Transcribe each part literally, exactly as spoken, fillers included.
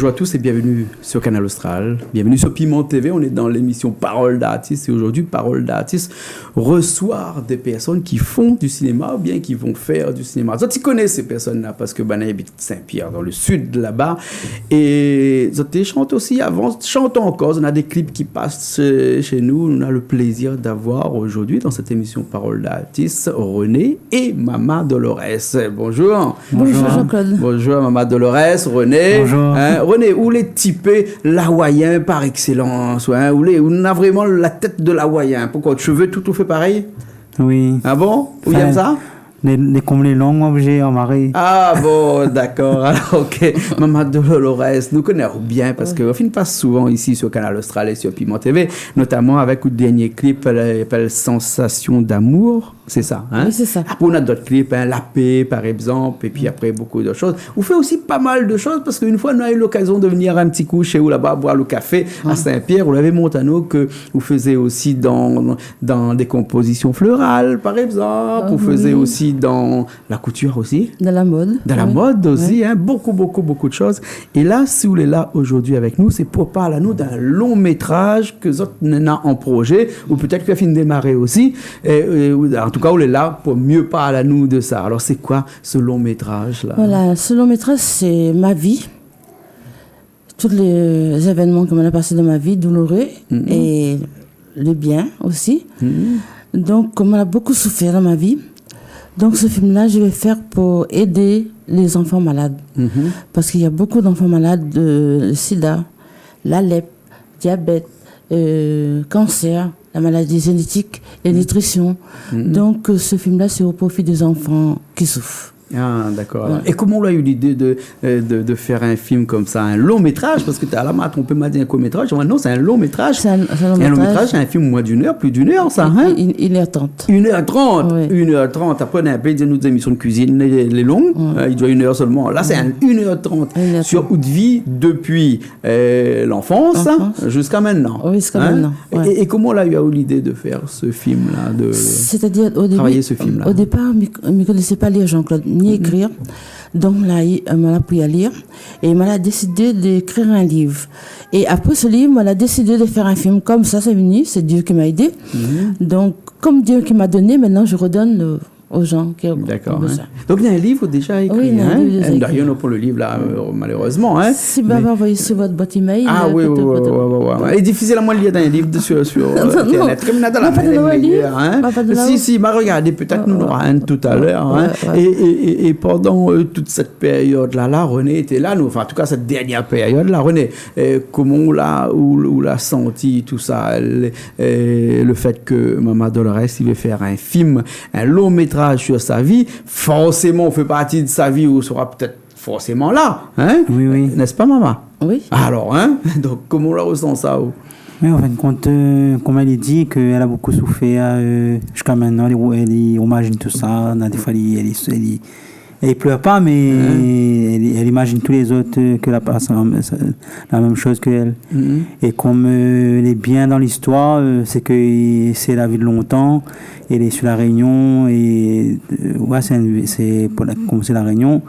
Bonjour à tous et bienvenue sur Kanal Austral. Bienvenue sur Piment T V. On est dans l'émission Parole d'artiste et aujourd'hui, Parole d'artiste reçoit des personnes qui font du cinéma ou bien qui vont faire du cinéma. Zot i koné sé pèrsone-la parske banna i abit Saint-Pierre, dans le sud, là-bas. É zot té shant osi avan, shant ankor. On a des clips qui passent, euh, chez nous. On a le plaisir d'avoir aujourd'hui dans cette émission Parole d'artiste René et Mama Dolores. Bonjour. Bonjour. Bonjour Jean-Claude. Bonjour Mama Dolores, René. Bonjour. Hein, René, ou lé tipé lawayen par excellence, hein, ou lé, ou na vréman la tèt de lawayen. Poukoué, shové tout, tout fé parèy ? Oui. Ah bon ? Ou yèm sa ? Lé, lé, kom lé long, oblizé anmaré. Ah bon, dakor. Alor, OK. Mama Dolores, nou koné aou bien parske ou fine pas souvan isi sur Kanal Austral é sur Piment T V, notaman avèk out dernié clip, euh, i apèl Sensation d'amour. Sé sa, hein ? Oui, sé sa. Apré, ou na dot clip, hein, La Paix, par exemple, épi apré, bonpé dot shoz. Ou fé osi pa mal de shoz, parske in foi, nou la u lokazion de vnir in ti kou shé ou laba, boir le kafé à Saint-Pierre. Ou lavé mont anou ke ou fézé osi dan, dan dé konpozision floral, par exemple. Ah, ou fézé osi dan la koutir osi. Dan la mod. Dan la mod osi, hein. Bonpé, bonpé, bonpé de shoz. É la, si ou lé la zordi avèk nou, sé pou parl anou d'in long métraj ke zot néna an projé, ou pétèt ke la fine démaré osi. É, é, ou, an tou ka, ou lé la pou myé parl anou de sa. Alor, sé koi se long métraj-la ? Voilà, se long métraj, sé ma vi. Tout lé zévènman ke moin la pasé dan ma vi, douloureux, é le bien osi. Donk, moin la bonpé soufèr dan ma vi. Donk, se film-la, mi vé fèr pou èd lé zanfan malad. Parske na bonpé zanfan malad de sida, la lèp, diabèt, euh, kansèr, la maladi zénétik, la nitrision. Donk, euh, se film-la, sé o profi dé zanfan ki souf. Ah, dakor. Voilà. É koman ou la u lidé de, euh, de, de fèr in film konmsa, in long métraj, parske talèr la ma tronpé, ma di in kour métraj, moin, non, sé in long métraj. Sé in, sé in long métraj. É in long métraj, sé in film moin d'in èr, plis d'in èr, sa, hein ? In, in, in èr trant. In èr trant, oui. In èr trant. Apré, nou na in pé d'zémision de kuizine, lé, lé long, euh, i dir in èr solman. La, sé in, in èr trant. In èr trant. Sur out vi dopi euh, lanfans, hein, ziska mintnan. Oui, ziska mintnan, ouais. É, é koman ou la u lidé de fèr se film-la, de travay se film-la ? Sétadir, o débi, o dépar, mi, mi koné pa lir, Jean-Claude, ni ékrir. Donk, la, i, euh, moin la apri a lir. É moin la désidé d'ékrir in liv. É apré se liv, moin la désidé de fèr in film. Konmsa, sé vni, sé Dieu ki la èd amoin. Donk, kom Dieu la èd amoin, mintnan, mi redone, euh, o jan ki, dakor, hein. Donk, néna in liv ou la déza ékri, hein ? Oui, néna in liv déza ékri. Dayèr, nou na pa le liv la, euh, malérezman, hein. Si, mé mi sa anvoy sur out boit email, euh, oui, oui, oui. É difisil amoin de lir in liv de, sur, sur, euh, internet. Non, non. Kom néna dan la min, lé méyèr, hein. Si, si, ma regardé, pétèt nou nora inn talèr, hein. Ouais, ouais. É, é, é, é pandan, euh, tout sèt périod-la, la, René lété la, nou, anfin, an tou ka, sèt dernièr périod-la, René, euh, koman ou la, ou, ou la santi tousa, le, euh, le fèt ke Mama Dolores i vé fèr in film, in long métraj sur sa vi, forséman, ou fé parti de sa vi, ou sra pétèt forséman la, hein ? Oui, oui. N'est-ce pas, Mama ? Oui. Alor, hein ? Donk, koman ou la resan sa, ou ? Mé an fin de kont, euh, kom èl i di ke èl la bonpé soufèr, euh, ziska mintnan, èl i, èl i imazine tousa, na défoi, èl i, èl i, èl i, èl i plèr pa, mé èl i, èl i imazine tout lézot, euh, ke la pas la, la mèm shoz ke èl. É kom, euh, lé bien dan listoir, euh, sé ke i, sé la vi de lontan, é lé sur La Rényon, é, euh, ouais, sé in, sé pou la, kom sé La Rényon.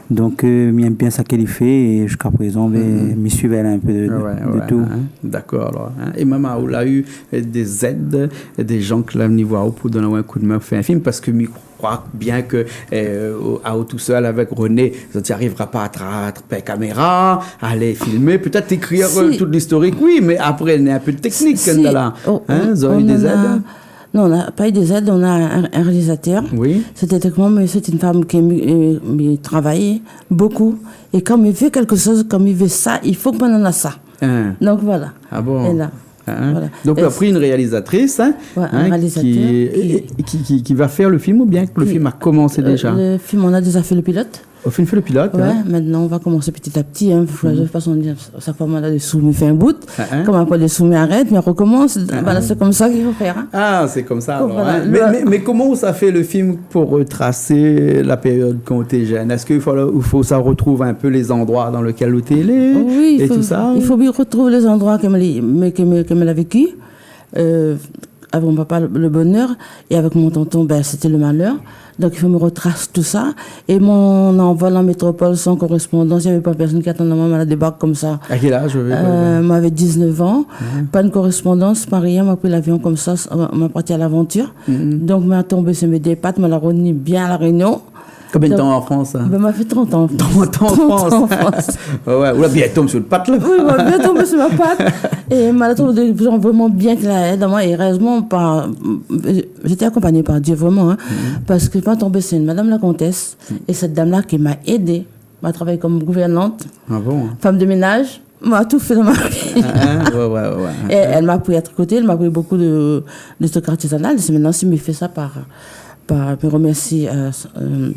Donk, euh, mi èm bien sak èl i fé, é ziska prézan, bin, mi suiv in pé de, de tout. Ouais, ouais, hein. Dakor, alor, hein. É Mama, ou la u, euh, dé zèd, dé jan ki la vni voir aou pou donn aou in koudmin pou fé in film, parske mi kroi bien ke, euh, a ou tousèl avèk René, zot i arivra pa a tra-, atrap in kaméra, alé filmé, pétèt ékrir, euh, tout listorik, oui, mé apré, néna in pé de téknik, si, si, la, hein, zot la u dé zèd ? Non, nou la pa u dé zèd, nou na in, in réalizatèr. Oui. Sété téknikman, mé sé in fanm ki, euh, mi travay bonpé. É kan mi vé kékshoz, kan mi vé sa, i fo ke moin néna sa. Hein. Donk, voilà. Ah bon ? É la, hein ? Voilà. Donk, ou la pri in réalizatris, hein, ouais, in réalizatèr ki, ki, ki, ki va fèr le film oubien ke le film la komansé déza ? Le film, nou la déza fé le pilot. Ou la fine fé le pilot, hein ? Ouais, mintnan, nou va komans pti a pti, hein. Fo, de tout fason, shak foi moin néna dé sou, mi fé in bout. Kom apré dé sou, mi arèt, mi rekomans. Voilà, sé konmsa k'i fo fèr, hein. Ah, sé konmsa, alor, voilà, hein. Mé, mé, mé koman ou sa fé le film pou retras la périod kan ou té jenn ? Èske i fo, i fo sa retrouv in pé lé zandroi dan lékèl ou té lé é tousa, ou ? Oui, i fo, i fo bien retrouv lé zandroi ke moin la, mé ke moin, ke moin la véki. Euh, avèk mon papa le, le bonheur, é avèk mon tonton, bin, sété le malheur. Donk, i fo mi rotras tousa. É mon anvol an métropol san korespondans, navé pa pèrsone ki atann amoin, ma la débark konmsa. A kèl az, oui, oui, oui. Moin lavé diznèf an. Mhm. Pa de korespondans, pa rien, ma pri lavion konmsa, ma parti a lavantir. Mhm. Donk, ma tonbé si mé dé pat, ma la rovni bien La Rényon. Konbien d'tan an Frans, sa ? Bin, ma fé trant an. Trant an an Frans. Trant an an Frans. Ouais, ouais, ou la bien tonm si out pat, la. Oui, ma bien tonm si mon pat. É ma la trouv dé zan vréman bien klèr dan moin. É érèzman, par, j'étais accompagnée par Dieu, vréman, hein. Mhm. Parske ma tonbé si in madam la kontès, é sèt dam-la ki ma édé, ma travay konm gouvèrnant, femme de ménage. Ah bon ? Ma tout fé dan ma vi. Ah, ah, ouais, ouais, ouais, ouais. É èl ma apri a trikoté, èl ma apri bonpé de, de truk artizanal. Sé mintnan si mi fé sa par, par, mi romèrsi, euh, euh,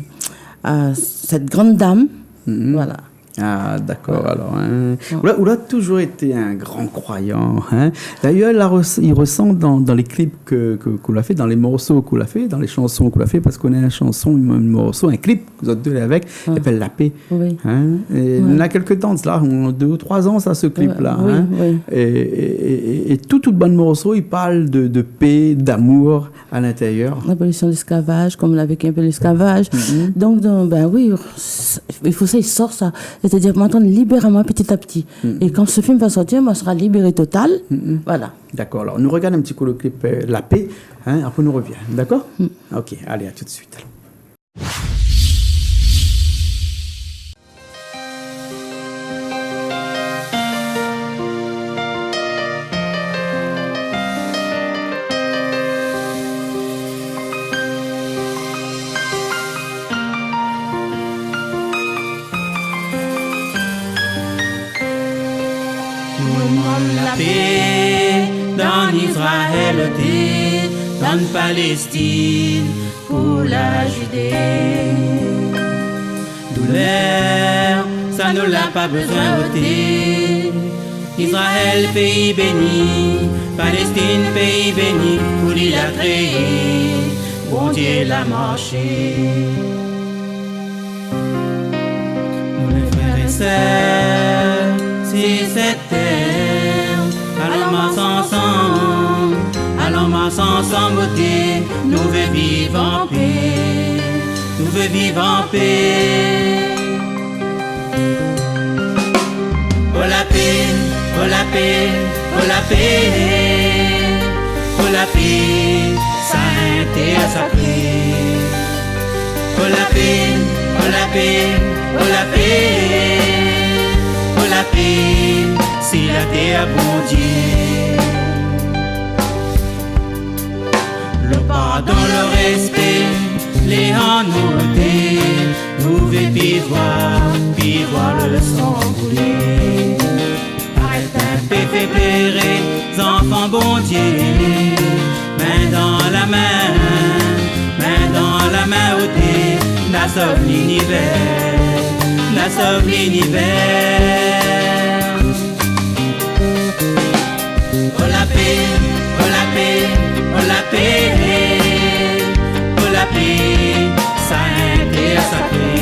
à cette grande dame. Mhm. Voilà. Ah, dakor, alor, hein. Ouais. Ou la, ou la touzour été in gran kroiyan, hein. D'ailleurs, la res-, i resan dan, dan lé klip ke, ke, ke ou la fé, dan lé morso ke ou la fé, dan lé shanson ke ou la fé, parske ou néna in shanson, in, in morso, in klip, zot dé lé avèk, i apèl La Paix. Oui. Hein ? É néna kèlk tan de sa, dé ou troi zan, sa, se klip-la, hein. Oui, oui. É, é, é, é tout, tout bann morso i parl de, de pé, d'amour a lintérièr. L'abolition de l'esclavage, konm lavé ki in pé l'esclavage. Mhm. Donk, donk, bin oui, i fo sa i sort sa. Sétadir, moin antrinn libèr amoin piti a piti. Mhm. É kan se film va sortir, moin sra libéré total. Mhm. Voilà. Dakor, alor, nou rogard in ti kou le klip, euh, La Paix, hein, apré nou rovien, dakor ? Mhm. Ok, alé, a tout de suite. Nou demann lapé dan Izraèl oté, dan Palestine, pou la Judée. Doulèr, sa nou la pa bezoin oté. Izraèl, péi béni, Palestine, péi béni, pou li la kréé, Bondié la marshé. Nou lé frèr é sèr si sèt tèr, alon mars ansanm, alon mars ansanm oté, nou vé viv an pé, nou vé viv an pé. Oh la pé, oh la pé, oh la pé, oh la pé, sa in tèr sakré. Oh la pé, oh la pé, oh la pé, oh la pé, sé la tèr a Bondié. Le pardon, le rèspé, lé an nou oté, nou vé pi voir, pi voir le san koulé. Arèt in pé fé pléré zanfan Bondié. Min dan la min, min dan la min oté, na sov linivèr, na sov linivèr. Oh la pé, oh la pé, oh la pé, oh la pé, sa in tèr sakré.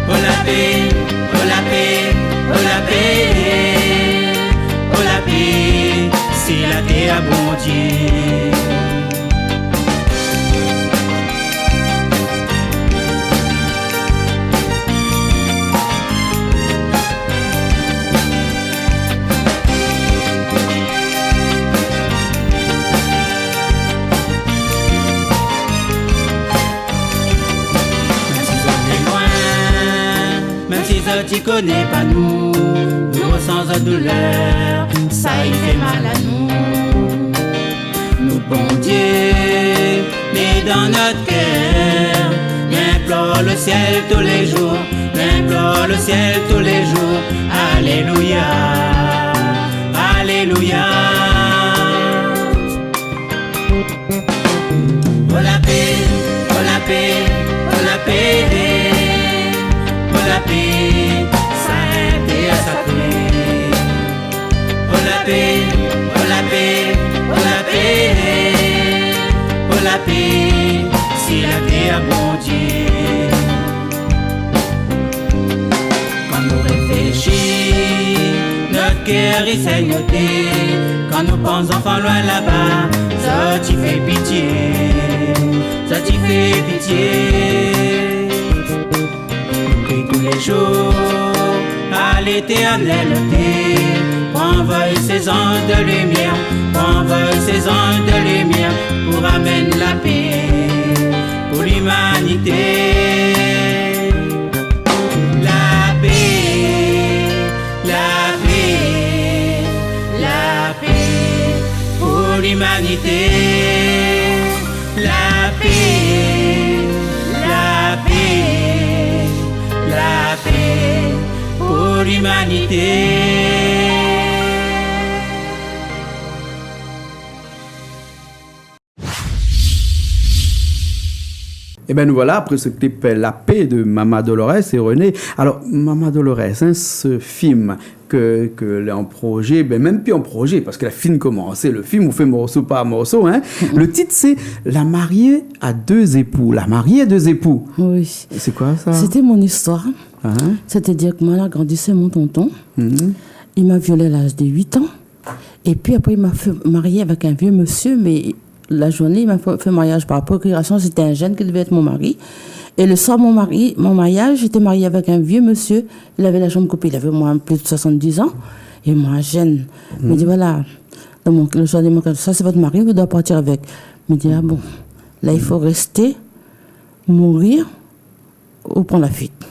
Oh la pé, oh la pé, oh la pé, oh la pé, sé la tèr a Bondié. Mèm si zot lé loin, mèm si zot i koné pa nou, nou resan zot doulèr, sa i fé mal anou. Nou Bondié lé dan nout kèr, li inplor le sièl tou lé zour, li inplor le sièl tou lé zour. Alélouya, alélouya. Oh la pé, oh la pé, oh la pé, oh la pé, sa in tèr sakré. Oh la pé, oh la pé, oh la pé, oh la pé, sé la tèr a Bondié. Kan nou réfléshi, nout Kèr i sèy noté, kan nou pans zanfan loin laba, zot i fé pitié, zot i fé pitié. Prie tous les jours à l'Éternel, noté, pou anvoy sé zanj de limièr, pou anvoy sé zanj de limièr, pou ramenn la pé pou limanité. La pé, la pé, la pé pou limanité. La pé, la pé, la pé pou limanité. Ében, nou voila apré se klip La pé de Mama Dolores é René. Alor, Mama Dolores, in, se film ke, ke lé an projé, bin, mèm pi an projé, parske la fine komansé lo film, ou fé morso par morso, in. Le tit, sé La mariée à deux époux. La mariée à deux époux. Oui. Sé koi sa ? Sété mon istoir. In ? Sétadir ke moin la grandi sé mon tonton. Mhm. Li la violé a laz de uit an. Épi apré, li la fé marié avèk in vié mésyé, mé la zourné, li la fé, fé mariaz par prokiration, sété in jenn ki devé èt mon mari. É le soir mon mari, mon mariaz, li té marié avèk in vié mésyé, li lavé la janm koupé, li lavé omoin plis de soisann-diz an. É moin, jenn, mi di, voila, dan mon, le soir de mon, sa sé vot mari, ou doi partir avèk. Mi di, a bon, la i fo rèsté, mourir, ou pran la fuit.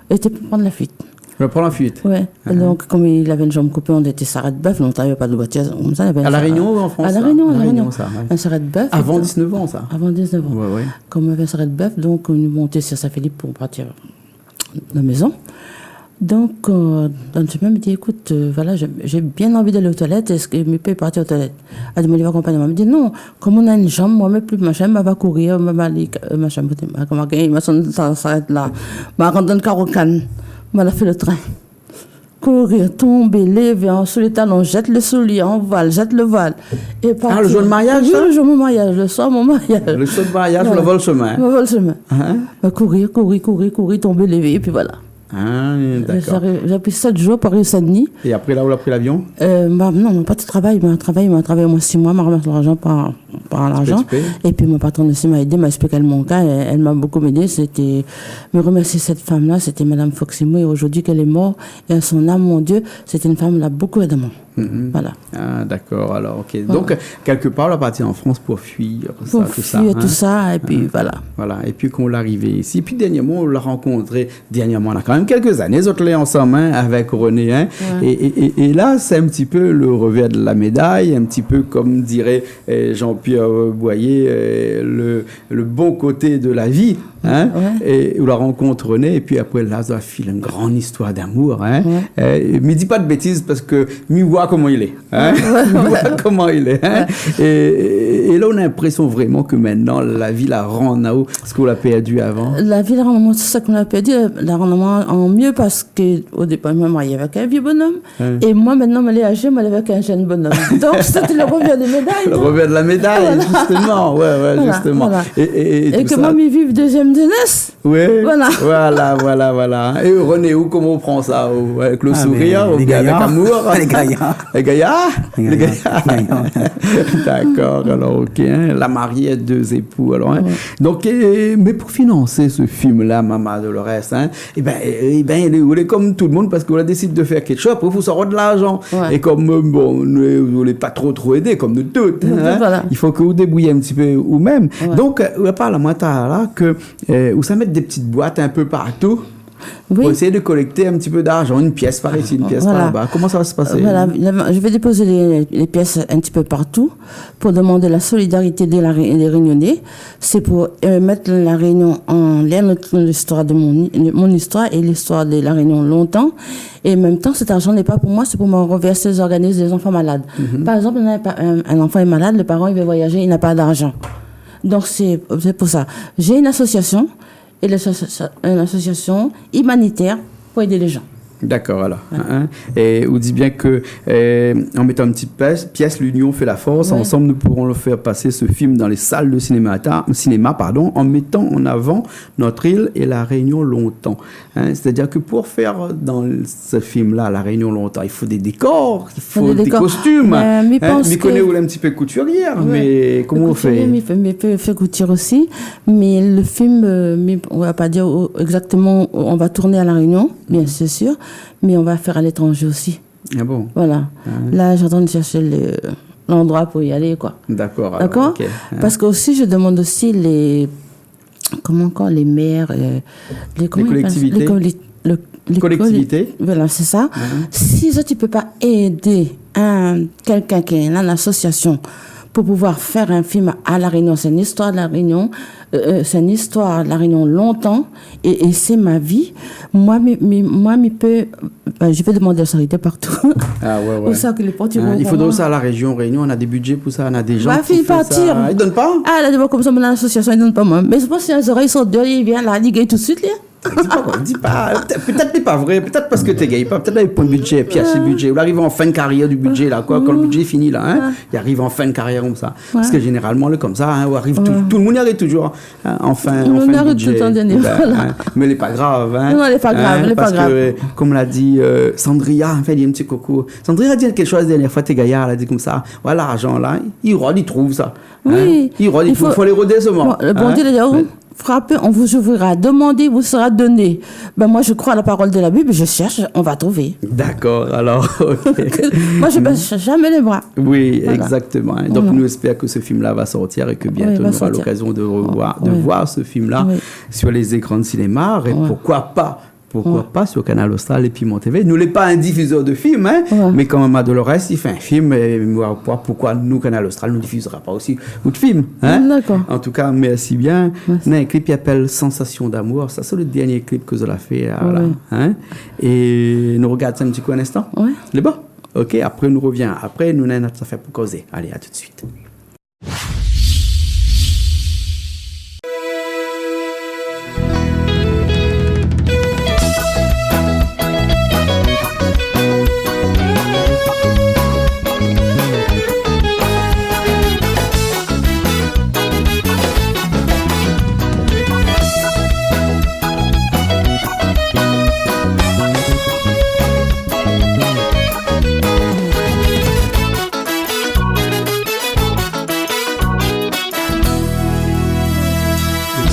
É té pou pran la fuit. Ou pran la fuit. Ouais. Ah. Donk, kom li lavé in janm koupé, nou té sarèt bèf, nou té pa de voitir, komsa, li lavé in sarèt. À La Réunion ou en France, ça ? À La Réunion, à La Réunion, ça, ouais. In sarèt bèf. Avant dix-neuf ans, ça ? Avant dix-neuf an. Ouais, ouais. Kom li lavé in sarèt bèf, donk, nou monté sur Saint-Philippe pou partir la maison. Donk, euh, dan le shemin, mi di, ékout, euh, voila, j'ai, j'ai bien envie d'aller aux toilettes, èske mi pé partir aux toilettes ? Èl di, mé li va akonpagn amoin. Mi di, non, kom ou na in janm, moin, mi pé pli, machin, ma va kourir, ma va alé, euh, machin, koté, ma, koman, ma, sa, sa, sa arèt la. Ma rant dan le karo kann. Ma la fé le trin. Kourir, tonbé, lévé, an sou lé talon, zèt le soulié, anvoil, zèt le voil. É parti. Ah, le jour de mariage, ça ? Oui, le jour de mon mariage, le soir mon mariage. Le soir de mariage, ou la vol shemin. Voilà. Ma vol shemin. Hein ? Ma kourir, kourir, kourir, kourir, tonbé, lévé, épi voila. Ah, d'accord. J'ai, j'ai pris sept jours pou ariv Saint-Denis. É apré, la, ou la pri lavion ? Euh, ma, non, ma pa travay, ma travay, ma travay omoin sis moi, ma ramas larzan par, par larzan. Ti pé, ti pé. Épi mon patron osi la èd amoin, la èksplik amoin mon ka, èl, èl la bokou èd amoin. Sété, mi remèrsi sèt fanm-la, sété Madame Foximo, é zordi k'èl lé mor, é a son âme, mon Dieu, sété in fanm la bokou èd amoin. Mhm. Voilà. Ah, d'accord, alors, ok. Voilà. Donc, quelque part, ou la parti en France pour fuir ça, tout ça, hein. Pou fuir tout sa, épi voilà. Voilà. Et puis, kan ou la arivé isi, épi dernièrman, ou la rankontré, dernièrman, la kan mèm kèk zané, zot lé ansanm, hein, avèk René, hein. Ouais. É, é, é, é la, sé in ti pé le revèr de la méday, in ti pé kom diré, euh, Jean-Pierre, euh, Boyer, euh, le, le bon koté de la vi, hein. Ouais. É ou la rankont René, épi apré, la, zot la fé in gran istoir d'amour, hein. Ouais. Euh, mé di pa de bétiz parske mi voi koman i lé, hein. Ouais, ouais. Mi voi koman i lé, hein. Ouais. É, é, é la, ou na linprésion vréman ke mintnan, la vi la rann aou sak ou la pèrdi avan. La vi la rann amoin sak ma la pèrdi, la rann amoin an myé parske o dépar, moin la marié avèk in vié bonom. Ouais. É moin, mintnan, moin lé azé, moin lé avèk in jenn bonom. Donk, sété le revèr de méday, non ? Le revèr de la méday, justement. Voilà. Ouais, ouais, justement. Voilà, voilà. É, é, é tout sa. É ke moin, mi viv dezièm zénès. Oui. Voilà. Voilà, voilà, voilà. É René, ou, koman ou pran sa, ou, avèk le sourir, oubien avèk amour ? Ah, mé lé gayar. Lé gayar. Lé gayar ? Lé gayar. Lé gayar. D'accord, alors, ok, hein. La mariée à deux époux, alors, hein. Ouais. Donk, euh, mé pou finansé se film-la, Mama Dolores, hein, ében, é, ében, lé, ou lé kom tout le moun, parske ou la désid de fèr kékshoz, apré, fo sort larzan. Ouais. É kom, euh, bon, nou, ou lé pa tro, tro èdé, kom nou tout, hein. Nou tout, voilà. I fo ke ou débrouy in ti pé ou mèm. Ouais. Donk, euh, ou la parl amoin talèr la ke, euh, ou sa mèt dé ti boit in pé partou. Oui. Pou éséy de kolèkté in ti pé d'larzan, in pièss par isi, in pièss par laba. Voilà. Koman sa va se pasé ? Voilà, la, je vais déposer les, les pièces un petit peu partout. Pou demandé la solidarité de la Ré-, dé Rényoné. Sé pou, euh, mèt La Rényon an lien avèk listoir de mon, mon istoir é listoir de La Rényon lontan. É an mèm tan, sèt larzan lé pa pou moin, sé pou moin revèrs lé zorganis dé zanfan malad. Mhm. Par égzanp, néna in pa-, in, in zanfan lé malad, le paran i vé voyazé, li na pa d'larzan. Donk sé, sé pou sa. J'ai une association, é l'association, une association humanitaire pou èd lé jan. D'accord, alors. Voilà. Hein, hein. Et on dit bien que, euh, en mettant une petite pièce, pièce, l'union fait la force. Ouais. Ensemble, nous pourrons le faire passer, ce film, dans les salles de cinéma, ta-, cinéma, pardon, en mettant en avant notre île et La Réunion longtemps. Hein, c'est-à-dire que pour faire dans ce film-là, La Réunion longtemps, il faut des décors, il faut des costumes. Faut des décors. Euh, mi pans ke... Hein, mi koné ou lé in ti pé koutirièr, mé koman ou fé ? Ouais. Koutirièr, mi fé, mi pé fé koutir osi, mé le film, euh, mi, on va pas dire, euh, exactement, on va tourner à La Réunion, bien sûr, mais on va faire à l'étranger aussi. Ah bon ? Voilà. Ah ouais. Là, je suis en train de chercher le, l'endroit pour y aller, quoi. D'accord, alors, ok. D'accord ? Hein. Parce que aussi, je demande aussi les, comment encore, les maires, euh, les, comment ils appellent ça ? Les collectivités. Les colli-, le, les colli-, voilà, c'est ça. Mhm. Si zot i pé pa èd in, quelqu'un qui est une association pour pouvoir faire un film à La Réunion, c'est une histoire de La Réunion, euh, euh, c'est une histoire de La Réunion longtemps, et, et c'est ma vie. Moi, mi, mi, moi, mi pé, ben, je vais demander la solidarité partout. Ah ouais, ouais. Ousa ke lé port i rouv, hein, i fodré sa, la région Réunion, on a des budgets pour ça, on a des gens qui font ça. Bah, fine partir. Ils donnent pas ? Ah, la, d'abor, konmsa, mon association, i donn pa moin. Mé mi pans ke si zorèy sort déor, li vien la, li gingn tout suit, li. Di pa, di pa. Pétèt, pétèt lé pa vré, pétèt parske té gingn pa, pétèt la poin budjé, pièce budjé. Ou ariv an fin de karièr du budjé la, koi, kan le budjé lé fini la, hein. Li ariv an fin de karièr konmsa. Ouais. Parske zénéralman lé konmsa, hein, ou ariv tout, tout le moun i ariv toujour, hein, an fin, an fin de budjé. Nou ariv tout an dernié, voilà. Bin, hein. Mé lé pa grav, hein. Non, non, lé pa grav, lé pa grav. Hein, parske, konm la di, euh, Sandria, anfin, di in ti koukou. Sandria la di kékshoz la dernièr foi, té gayar, la di konmsa, voilà, larzan la, i rod, i trouv sa. Hein ? Oui. I rod, i fo, fo alé rodé solman. Bon, le Bondié la di, oh, frappez, on vous ouvrira. Demandez, vous sera donné. Ben, moi, je crois à la parole de la Bible, je cherche, on va trouver. D'accord, alors, ok. Moi, je baisse jamais les bras. Oui, exactement. Voilà. Donk, nou espèr ke se film-la va sortir é ke bientôt nou nora lokazion de revoir, de voir se film-la sur les écrans de cinéma. É pourquoi pas Pourquoi pas sur Kanal Austral et Piment T V. Nou lé pa in difizèr de film, hein, mé kan mèm, a Dolores i fé in film, é mi voi pa poukoi nou, Kanal Austral, nou difizra pa osi out film, hein. D'accord. En tout cas, merci bien. Merci. Néna in clip i apèl Sensation d'amour. Sa sé le dernié clip ke zot la fé, euh, la, hein. É nou rogard sa in ti kou in instan. Ouais. Lé bon ? Ok, apré nou rovien. Apré nou néna in not zafèr pou kozé. Alé, à tout de suite.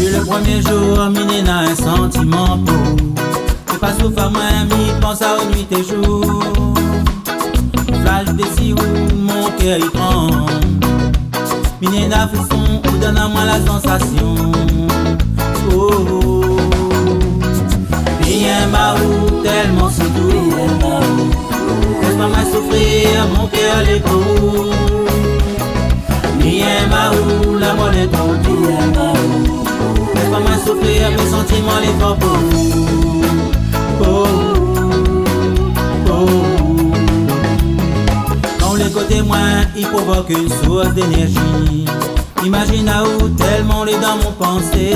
Dopi le premié zour, mi néna in santiman pou ou. Sé pa souf amoin mi pans aou nuit é zour. Flash dési ou, mon kèr i tranb. Mi néna frison, ou donn amoin la sansasion. Oh, oh. Mi yèm aou tèlman, sé tou. Lès pa moin soufrir, mon kèr lé pou ou. Mi yèm aou, lamour lé pou ou. Lès pa moin soufrir, mé santiman lé for pou ou. Oh, oh, oh. Kan ou lé koté moin, i provok in sours d'énèrzi. Imazine aou tèlman lé dan mon pansé.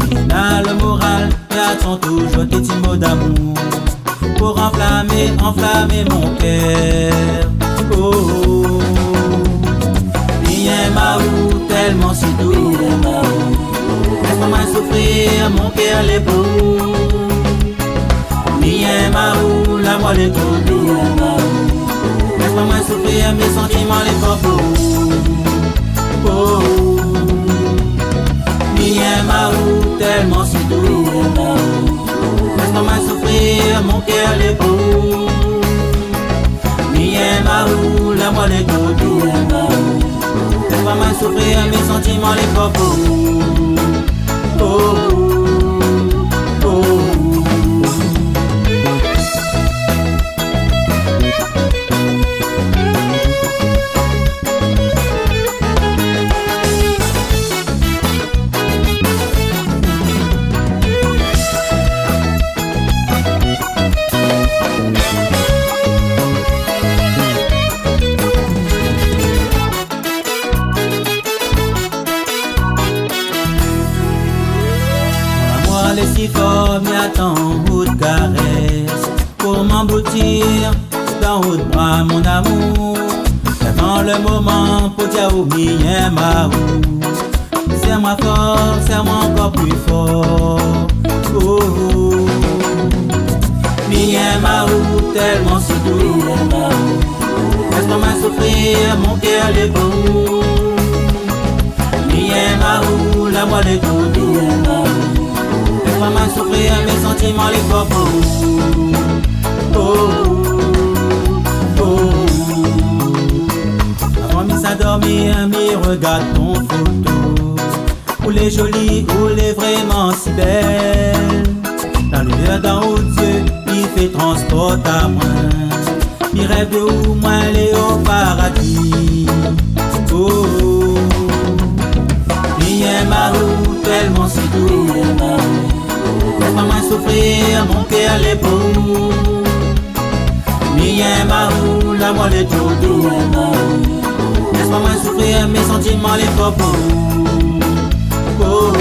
Mi néna le moral, mi atann toujour tes ti mo d'amour pou anflamé, anflamé mon kèr. Oh, oh, oh. Mi yèm aou tèlman, sé tou. Lès pa moin soufrir, mon kèr lé pou ou. Mi yèm aou, lamour lé pou ou. Lès pa moin soufrir, mé santiman lé for pou ou. Oh, oh. Mi yèm aou tèlman, sé tou. Lès pa moin soufrir, mon kèr lé pou ou. Mi yèm aou, lamour lé pou ou. Lès pa moin soufrir, mé santiman lé for pou ou. Oh, oh, oh. Kout bra, mon amour, atann lo moman pou di aou mi yèm aou. Sèr amoin for, sèr amoin ankor pli for. Oh, oh. Mi yèm aou tèlman, sirtou. Lès pa moin soufrir, mon kèr lé pou ou. Mi yèm aou, lamour lé tou dou. Lès pa moin soufrir, mé santiman lé for pou ou. Oh, oh, oh. Avan mi sa dormir, mi rogard ton foto. Ou lé zoli, ou lé vréman si bèl. La lumièr dan out zié, i fé transport amoin. Mi rèv de ou, moin lé o paradi. Oh, oh. Mi yèm aou tèlman, sirtou. Lès pa moin soufrir, mon kèr lé pou ou. Mi yèm aou, lamour lé tou dou. Lès pa moin soufrir, mé santiman lé for pou ou. Oh, oh.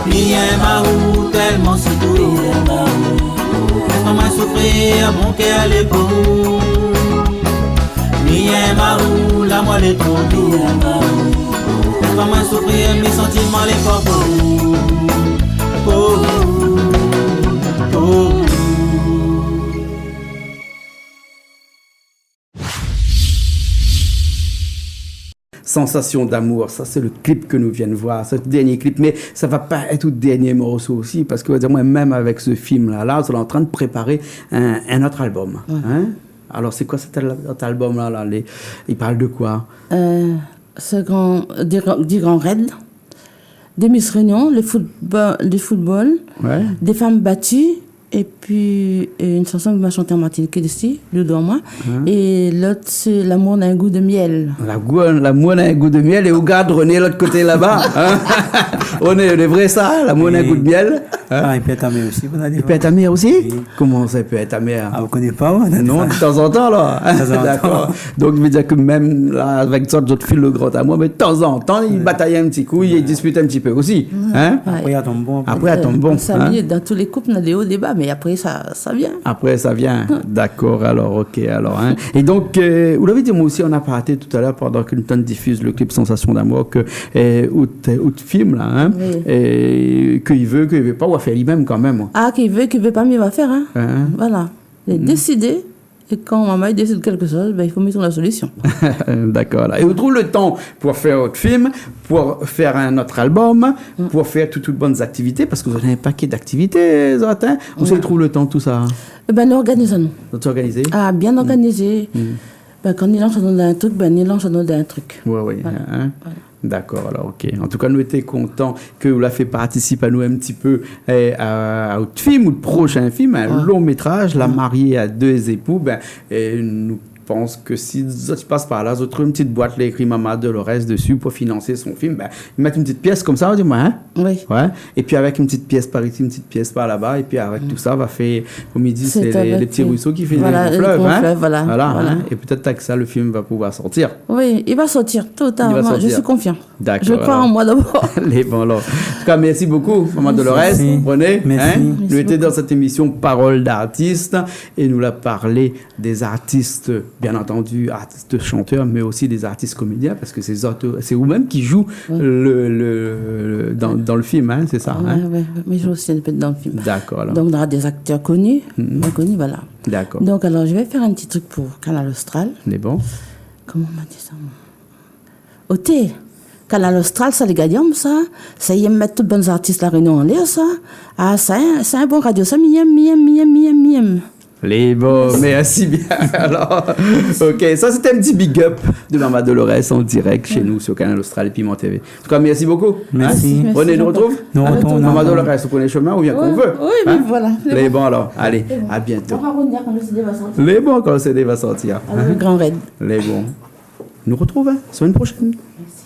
Mi yèm aou tèlman, sirtou. Lès pa moin soufrir, mon kèr lé pou ou. Mi yèm aou, lamour lé tou dou. Lès pa moin soufrir, mé santiman lé for pou ou. Oh, oh, oh. Sensation d'amour, sa sé le clip ke nou vien de voir, se dernié clip, mé sa va pa èt out dernié morso osi, parske, va dir, moin mèm avèk se film-la, la, ou lé antrin de préparé in, in ot album, in ? Alor, sé koi sèt al-, ot album-la, la, lé, i parl de koi ? Euh, se gran, di gran, di gran rèd, de Miss Réunion, le footba-, le football, des femmes battues, épi, euh, in shanson ke ma shanté an martiniké osi, Loulou amoin. É lot, sé Lamour na in gou de mièl. Lamour, lamour na in gou de mièl, é ou gard René lot koté laba, in ? René, lé vré sa, lamour na in gou de mièl, in ? Ah, i pé èt amèr osi, ou la di. I pé èt amèr osi ? Oui. Koman sa, i pé èt amèr ? Ah, ou koné pa, ou ? Non, de tan zan tan, la. De tan zan tan. Dakor. Donk, i vé dir ke mèm la, avèk zot, zot fil le gran amour, mé de tan zan tan, i batay in ti kou, i dispit in ti pé osi, in ? Apré, i tonm bon. Apré, i tonm bon, in ? Euh, sa, dan tou lé koup, na dé o, dé ba, mé apré, sa, sa vien. Apré, sa vien. Dakor, alor, OK, alor, in. É donk, euh, ou lavé di amoin osi an aparté talèr, pandan ke nou té difiz le clip Sensation d'amour, ke, euh, out, out film la, in, é ke i vé, ke i vé pa, ou va fé li mèm kan mèm. Ah, ke i vé, ke i vé pa, mi va fé, in. Voilà. Lé désidé, é kan momon i désid kékshoz, bin, i fo mi trouv la solision. Dakor, la. É ou trouv le tan pou fé out film, pou fé in ot album, pou fé tout, tout bann aktivité, parske zot na in pakèt aktivité, zot, in. Ousa i trouv le tan, tousa ? Ébin, nou organiz anou. Zot i organiz ? Ah, bien organizé. Bin, kan ni lans anou dan in trik, bin, ni lans anou dan in trik. Oui, oui, in. Voilà. Dakor, alor, OK. An tou ka, nou lété kontan ke ou la fé partisip anou in ti pé, eh, a, a out film, out proshin film, in long métraj, La mariée à deux époux. Bin, é nou pans ke si zot i pas par la, zot i trouv in ti bwat, lé ékri Mama Dolores dési, pou finansé son film, bin, i mèt in ti piès konmsa, ou di amoin, in ? Oui. Ouais. Épi avèk in ti piès par isi, in ti piès par laba, épi avèk tousa, va fé, kom i di, sé lé, lé ti ruiso ki fé lé gran flev, in ? Voilà, lé gran flev, voilà. Voilà, in ? É pétèt avèk sa, le film va pouvoir sortir. Oui, i va sortir, tot a lèr. I va sortir. Moin, je suis confiant. Dakor, alor. Je crois en moi d'abord. Lé bon, alor. An tou ka, mèrsi bokou, Mama Dolores. Mèrsi. Mèrsi. Nou lété dan sèt émision Parole d'artiste é nou la parl dé zartis, bien antandi, artis shantèr, mé osi dé zartis komédien, parske sé zot, sé ou mèm ki zoué le, le, dan, dan le film, in, sé sa, in ? Ouais, ouais, ouais, mi zoué osi in pé dan le film. Dakor, alor. Donk, nora dé zaktèr koni, bien koni, voilà. Dakor. Donk, alor, mi sa fé in ti trik pou Kanal Austral. Lé bon. Koman i di sa, moin ? Oté, Kanal Austral, sa lé gayar, sa. Sa i yèm mèt tout bann zartis La Rényon anlèr, sa. Ah, sa, in, sa in bon radio, sa, mi yèm, mi yèm, mi yèm, mi yèm, mi yèm. Lé bon, mèrsi bien. Alor, OK, sa sété in ti big up de Mama Dolores an dirèk shé nou sur Kanal Austral é Piment TV. An tou ka, mèrsi bokou. Mèrsi. René, nou artrouv ? Nou artrouv. Mama Dolores, ou koné shomin, ou vien kan ou vé. Oui, oui, voilà. Lé bon, alor, alé, a bientôt. Lé bon. On va revenir quand le CD va sortir. Lé bon, kan le CD va sortir. Alor, le gran rèd. Lé bon. Nou artrouv, in, semèn proshèn. Mèrsi.